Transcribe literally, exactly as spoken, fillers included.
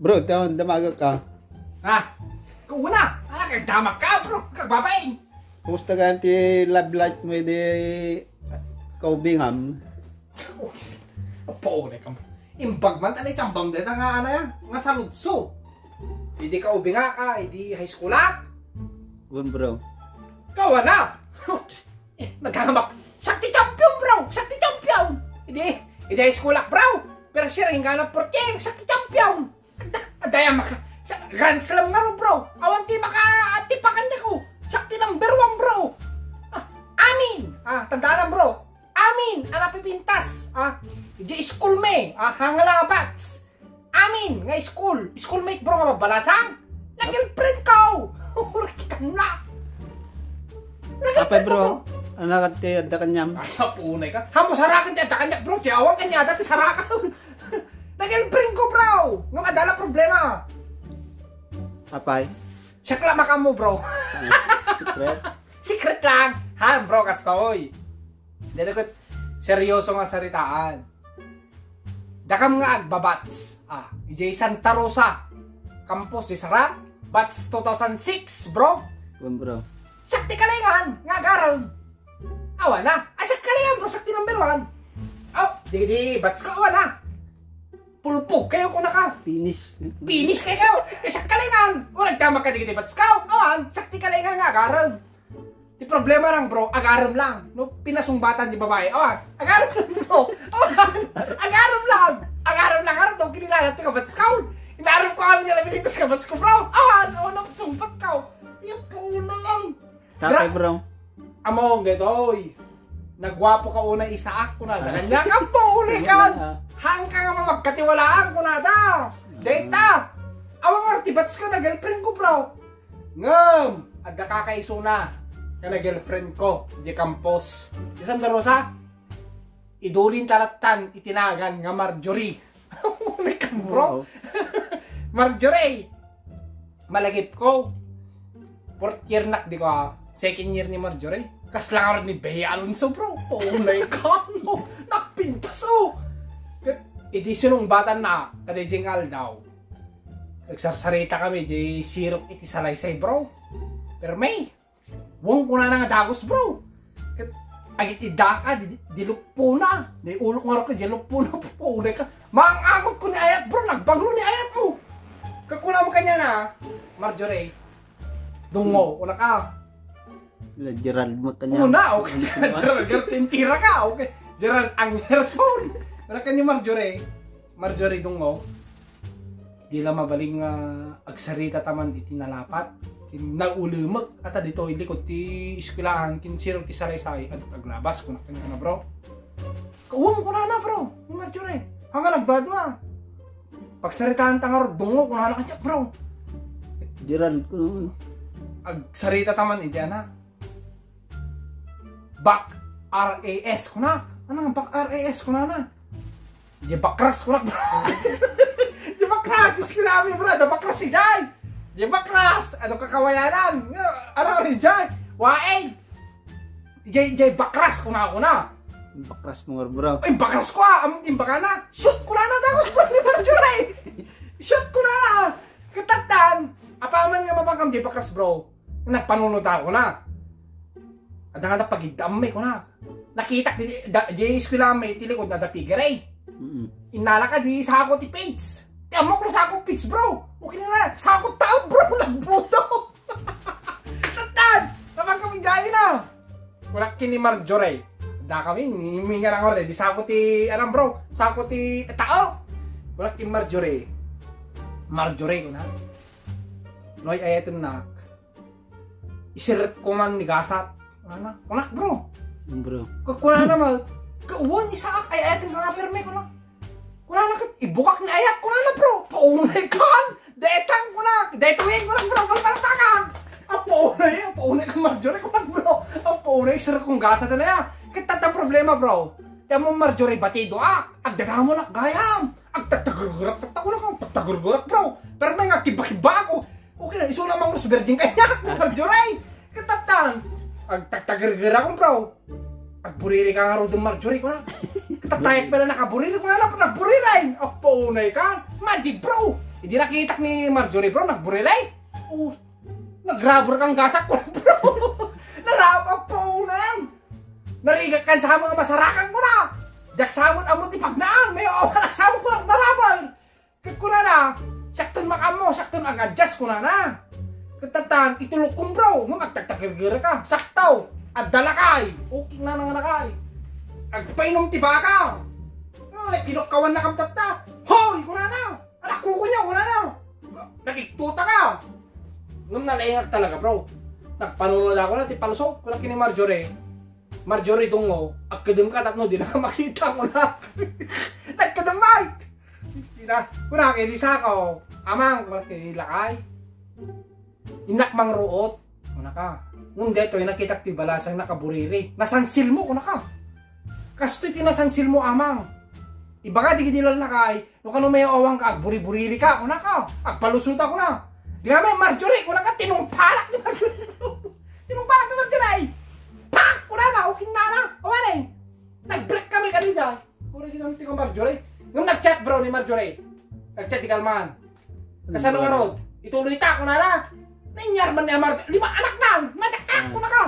Bro, taon, damaga ka. Ha? Kuna, anak, kagdamak ka, bro, kagbabain. Kumusta ka ti love life mo di kaubingam? Apo, uray ka. Imbag man, tanay, tiyambam deta nga, ano yan, nga saludso. Idi kaubingak, idi high school ak. Wen, bro. Kawana. Eh, naghamak. Siak ti champion, bro. Siak ti champion. Idi, idi high school ak, bro. Pero siya rin nga na portier. Siak ti champion. Adda, adda yan maka, sa Grand Slam nga ro, bro. Awan ti maka, ti pakan ko. Siak ti number one, bro. Ah, amin. Ah, tandaan, bro. Amin. Ana pipintas. Ah, di school me. Ah, hangalabats. Amin. Nga school. Schoolmate, bro, nga mabalasan. Na girlfriend ko. Urikitan na. Apay, bro. Anak, ti adda kanyam. Ay, sa punay ka. Hamo, sarakan ti adda kanya, bro. Ti awan kanya, adda ti sarakan. Na girlfriend ko, bro. Nga madala problema. Apay? Siak la makamo, bro. Secret? Secret lang. Ha, bro, kastoy. Dali ko, seryoso nga saritaan. Dakam nga agbabats. Ah, ijay Santa Rosa campus di Sarat. Batch two thousand six, bro. Wen, bro. Siak ti kalingan nga agarem. Awan na. Ay, siak kalingan, bro. Siak ti number one. Aw, di, di, batch ko, awan na. Pulpog kayo, kuna ka. Finish. Finish kayo, kayo. Eh, siak kalingan. Wala ka makadikit batch ka. Awan, siak ti kalingan nga agarem. Ti problema lang, bro, agarem lang. No, pinasungbatan di babae. Awan, agarem lang, bro. Awan, agarem lang. Agarem lang, aram, daw kinilayat ka batch ka. Inaram ko kami nga nabilitas ka batch ko, bro. Awan, o, napasungbat ka. Yung puno lang. Tapay, Gra- bro. Amo, getoy. Nagwapo ka una, Isaac, kuna da. Kanya ka po, uli ka. Hangka nga mamagkatiwalaan, kuna da. Data. Awang artibats ka na girlfriend ko, bro. Ngem, adda kakaisuna. Kana girlfriend ko, di campus. Di Santa Rosa. Idulin talattan, itinagan nga Marjorie. Uli ka, bro. Wow. Marjorie. Malagip ko. Fourth year nak di ko, ah, second year ni Marjorie. Kasla nga ni Bea Alonso, bro. Paunay ka, no? Nakpintas, oh. Ket, idi sinungbatan na, kada jing aldaw. Nagsarsarita kami, di sirok iti salaysay, bro. Pero may, wang ko na nga dagos, bro. Ket, agit idaka, di, di lupona. Di ulok nga rok, di lupona. Paunay ka. Mangangot ko ni Ayat, bro. Nagbanglo ni Ayat, oh. Kakuna mo kanya na, Marjorie. Dungo, una ka. La Gerald mo tanya. Una, okay. Gerald, Gerald Tintira ka, okay. Gerald Angerson. Una ka ni Marjorie. Marjorie Dungo. Di la mabaling nga agsarita taman iti nalapat. Kin naulemek ata ditoy likod ti eskwelahan, kin sirok ti salaysay, adda aglabas, kuna kanya na, bro. Kawan, kuna na, bro. Ni Marjorie. Hanggang nagdadua. Pagsaritaan ta nga ro, dungo, kuna na kanya, bro. Gerald, kuno. Agsarita taman, iti ana. Back R A S, kuna. Ano nga back R A S, kuna na? Di bakras, kuna, bro. Di bakras, iskwela mi, bro. Di bakras si Jai. Di bakras. Ano kakawayanan? Ano rin, Jai? Waeng. Jay, Jay, bakras, kuna, kuna. Bakras mo nga, bro. Ay, bakras ko, ah. Am, imbaga na. Shoot, kuna na, dagos, bro, ni Marjorie. Shoot, kuna na. Katattan. Apaman nga mabangkam, Jay, bakras, bro. Nagpanunod ako na. Ada nga da pagidam, eh, kuna. Nakitak di, da, Jay, eskwela mi, ti likod na da figure, eh. Mm-mm. Innala ka, di sako ti page. Ti amok na sako page, bro. Okay na na. Sako tao, bro. Nagbuto. Tatan! Naman kami dyan na! Kunak kini Marjorie. Da kami, ni, ni nga lang order. Di sako ti, aram, bro, sako ti tao. Kunak kini Marjorie. Marjorie, kunak. Noy, ayaten nak. Isiret ko man ni gasat. Kunak, kunak, bro. Bro. Kunak na, ma. Kauwan, isa ak, ay, ayaten ka nga perme, kunak. Kunana ket, ibukak ni Ayat, kunana, bro. Paunay kan. Detang, kuna. Detang, kuna, bro. Palpalpakag. Ang paunay, ang paunay kan Marjorie, kuna, bro. Ang paunay, sir, kung gasa na ya. Ket tatta problema, bro. Ti ammo Marjorie, batido ak. Agdadamo nak gayam. Agtagtagurgurak, tatta, kuna, agtagtagurgurak, bro. Pero may nga kiba-kiba ako. Okay na, isu na mang Rose Virgin kanya, ni Marjorie. Katatan, agtagtagerger ako, bro. Agburiri ka nga, Rodon Marjorie, kuna. Katatayag pala nakaburiri, kuna na, nagburiri. Apo, unay ka. Madi, bro. Idi nakitak ni Marjorie, bro, nagburiri. Oh, nagrabur kang gasak ko, bro. Narabak po nang. Narigak kan sa mga masarakang ko na. Diak samot amo ti pagnaan, may awan ak samot ko na narabal. Ket kunana, siakton makammo, siakton ag-adjust kunana. Ket tattan, itulok ko, bro, ngem agtagtagerger ka. Sakto, adda lakay. Okay na nang lakay. Agpainom ti baka. Ay, pinukkawan na kam tatta. Hoy, kunana. Anak ko kunya, kunana. Nagiktuta ka. Ngem nalaingak talaga, bro. Nagpanunod ako na ti palusot. Kuna kini Marjorie. Marjorie Tungo, agkedem ka tapno di na ka makita, kuna. Nagkedem, Mike. Di na. Kuna kay di sako. Amang, kuna kay lakay. Innak mangruot. Kuna ka. Ngem detoy nakitak ti balasang nakaburiri. Nasansil mo, kuna ka. Kastoy ti nasansil mo, amang. Ibaga di gidi lalakay, no kano may awang ka, agburi-buriri ka, kuna ka. Agpalusot ako na. Di nga may Marjorie, kuna ka, tinungparak ni Marjorie. Tinungparak ni Marjorie. Pak! Kuna na, okay na na. Awan eh. Nag-break kami kadi dyan. Kuna kita ng tikong Marjorie. Nung nag-chat, bro, ni Marjorie. Nag-chat di Kalman. Kasano nga ron? Ituloy ta, kuna na. Nainyar man ni Amar, lima anak na. Matak ka, kuna ka.